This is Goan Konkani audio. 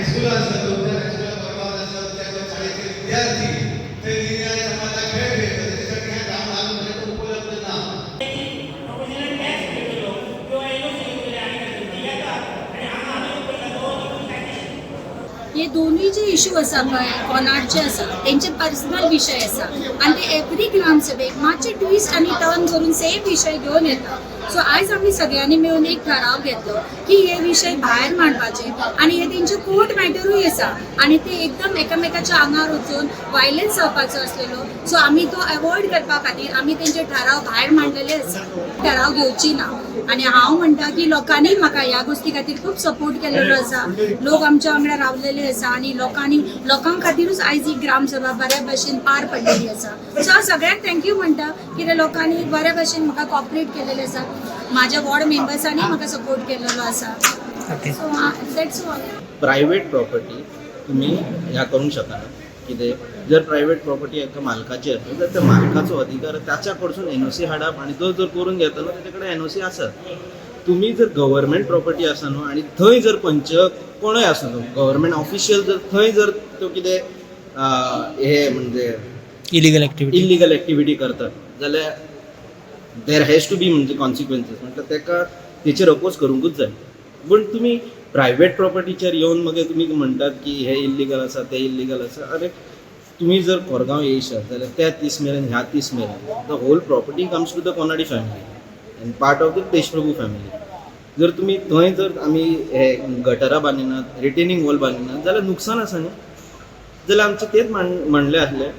हायस्कुलां आसा, दोन चार हायस्कुलां कोरगांवात आसा. त्या शाळेचे विद्यार्थी थंय निरनिराळे समाजा खेळ खेळटात. त्यासाठी ह्या ग्राउंड अजून पर्यंत उपलब्ध ना. प्रोफेशनल टॅक्स घेतलो किंवा एनओसी घेतले आणि ते येतात आणि हांगा आमी पळयता तो हे दोनूय जे इशू आसा पळय, कोनाडचे आसा, तेंचे पर्सनल विशय आसा आनी ते एवरी ग्रामसभेक मातशे ट्विस्ट आनी टर्न करून सेम विशय घेवन येता. सो आयज आमी सगळ्यांनी मेळून एक ठराव घेतलो की हे विशय भायर मांडपाचे आनी हे तेंचे कोर्ट मॅटरूय आसा आनी ते एकदम एकामेकाच्या आंगार वचून वायलन्स जावपाचो आसलेलो. सो आमी तो एवॉयड करपा खातीर आमी तेंचे ठराव भायर मांडलेले आसा. ठराव घेवची ना आनी हांव म्हणटा की लोकांनी म्हाका ह्या गोश्टी खातीर खूब सपोर्ट केलेलो आसा. लोक आमच्या वांगडा रावलेले आसा आनी लोकांनी, लोकां खातीरूच आयज ही ग्रामसभा बऱ्या भशेन पार पडलेली आसा. सो हांव सगळ्यांक thank you म्हणटा, कित्याक लोकांनी बऱ्या भशेन म्हाका कॉपरेट केलेलें आसा. म्हाज्या वॉर्ड मेंबर्सांनी म्हाका सपोर्ट केलेलो आसा. So that's all. Private property तुम्ही ह्या करूंक शकना. कितें जर प्रायवेट प्रॉपर्टी एका मालकाची आसली जाल्यार त्या मालकाचो अधिकार ताच्या कडसून एनओसी हाडप आनी तो जर करून घेतलो, ताचे कडेन एनओसी आसत. तुमी जर गव्हर्मेंट प्रॉपर्टी आसा न्हू आनी थंय जर पंच कोणूय आसूं, गव्हर्मेंट ऑफिशियल जर थंय जर तो कितें हे म्हणजे इलिगल ऍक्टिव्हिटी इलिगल एक्टिविटी करतात जाल्यार there has to be म्हणजे कॉन्सिक्वेन्सीस. म्हटल्यार ताका तेचेर अपोज करूंकूच जाय. पूण तुमी प्रायवेट प्रॉपर्टीचेर येवन मागीर तुमी म्हणटात की हे इल्लिगल आसा, ते इल्लिगल आसा. अरे, तुमी जर कोरगांव येयशात जाल्यार त्या दीस मेरेन, ह्या दीस मेरेन the whole property comes to the Conadi family and part of the Deshprabhu family. जर तुमी थंय जर आमी हे गटरां बांदिनात, रिटेनिंग वॉल बांदिनात जाल्यार नुकसान आसा न्ही? जाल्यार आमचें तेंच म्हणलें आसलें.